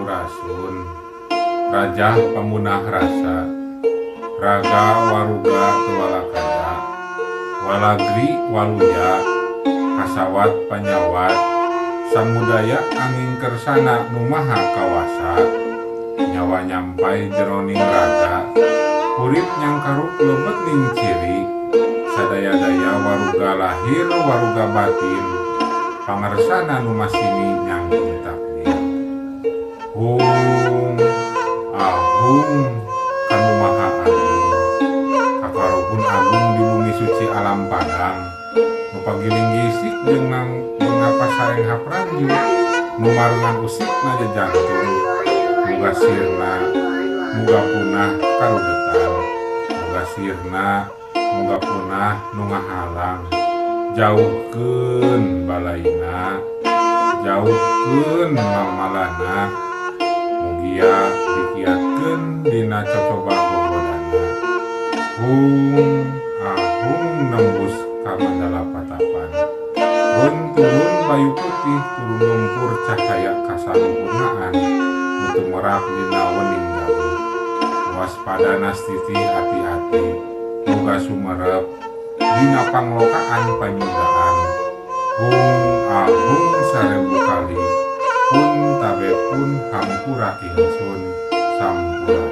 Sampurasun Rajah pamunah rasa Raga waruga tuwalakada Walagri waluya Kasawat panyawat Samudaya angin kersana nu maha kawasa Nyawa nyampai jeroning raga Urip nyangkaruk lebet ning ciri Sadaya-daya waruga lahir waruga batin Pangersana nu masini nyangking takdir Hung ahung kanu maha agung Kakarohun agung di bumi suci alam padang Nu pagiling gisik jeung napas sareng hapranju Nu marungan usik na jantung Muga sirna muga punah karudetan Muga sirna muga punah nu ngahalang Jauhkeun balaina jauhkeun malmalana Mugia dikiatkeun dina cocoba gogodana Hung ahung nembus ka mandala patapan Run turun bayu putih turun lumpur cahaya kasampurnaan Nu tumerap dina wening galuh Waspada nastiti hati-hati muga sumerep dina panglokaan panyundaan Hung ahung 1000 kali pun tabe pun hampura ingsun sampurasun.